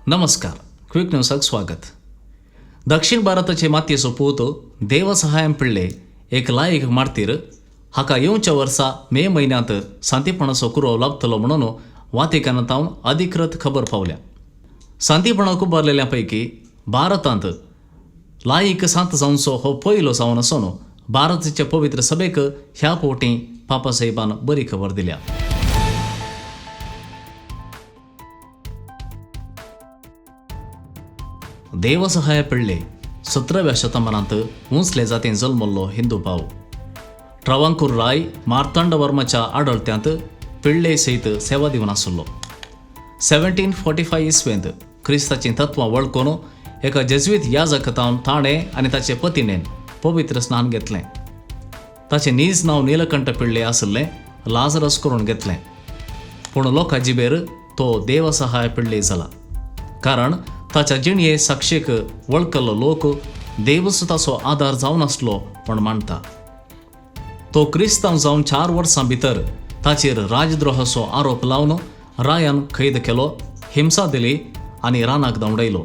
नमस्कार, क्विक न्यूजाक स्वागत. दक्षिण भारताचे मातयेचो पूत देवसहायम पिळ्ळे एक लायक मार्तीर हाका येवच्या वर्सा मे म्हयन्यांत सांतीपणाचो कुरव लाभतलो म्हणून वातिकानांत अधिकृत खबर पावल्या. सांतीपणाक उबारलेल्या पैकी भारतांत लायक सांत जावचो हो पयलो जावन आसून भारताचे पवित्र सभेक ह्या फावटी पापासाहेबान बरी खबर दिल्या. देवसहाय पिळ्ळे 17व्या शतमानांत उंचले जातीन जल्मल्लो हिंदू भाव. ट्रावांकूर राय मार्तांडवर्माच्या आडळत्यांत पिळ्ळे सयत सेवा दिवन आसलो. 1745 इसवेंत क्रिस्ताचीं तत्वां वळखून एका जेज्वीत याजकतावन ताणें आनी ताचे पतिणेन पवित्र स्नान घेतलें. ताचें नीज नांव नीलकंठ पिळ्ळे आशिल्लें, लाजरस करून घेतलें. पूण लोकां जिबेर तो देवसहाय पिळ्ळे जाला, कारण ताच्या जिणये साक्षीक वळखल्लो लोक देवच ताचो आदार जावन आसलो म्हण मानता. तो क्रिस्तांव जावन 4 वर्सां भितर ताचेर राजद्रोहाचो आरोप लावन रायान कैद केलो, हिंसा दिली आनी रानाक धांवडायलो.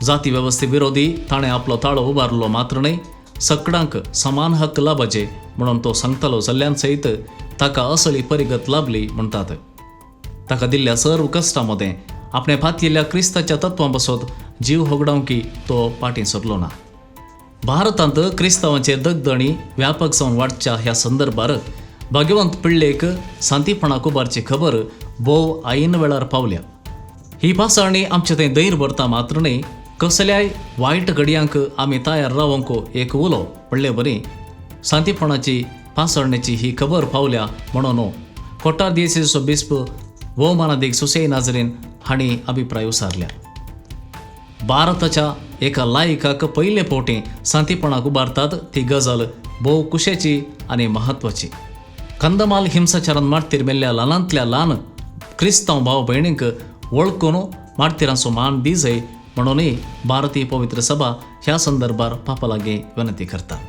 जाती वेवस्थे विरोधी ताणें आपलो ताळो उबारलो मात्र न्हय, सगळ्यांक समान हक्क लाभाचे म्हणून तो सांगतालो जाल्ल्यान सयत ताका असली परिगत लाभली म्हणटात. ताका दिल्ल्या सर्व कश्टां मदें आपणे फातयेल्ल्या क्रिस्ताच्या तत्वां पासत जीव होगडावंकी तो फाटीं सरलो ना. भारतांत क्रिस्तांवांचेर दगदणी व्यापक जावन वाडच्या ह्या संदर्भार भाग्यवंत पिळ्ळेक सांतीपणाक उबारची खबर भोव ऐन वेळार पावल्या. ही पासाळणी आमचे थंय धैर्य भरता मात्र न्हय, कसल्याय वायट घडयांक आमी तयार रावंक एक उलो पडले बरी सांतीपणाची पासळणेची ही खबर पावल्या म्हणून कोट्टार दियेसीचो बिस्प भोवमानादीक सुसेय नाजरीन हांणी अभिप्राय उसारल्या. भारताच्या एका लायकाक पयले फावटी सांतीपणाक उबारतात ती गजाल भोव कुशेची आनी म्हत्वाची. कंदमाल हिंसाचारान मार्तीर मेल्ल्या ल्हानांतल्या ल्हान क्रिस्तांव भाव भयणींक वळखून मार्तीरांचो मान दिजय म्हणूनय भारतीय पवित्र सभा ह्या संदर्भार पापा लागीं विनंती करता.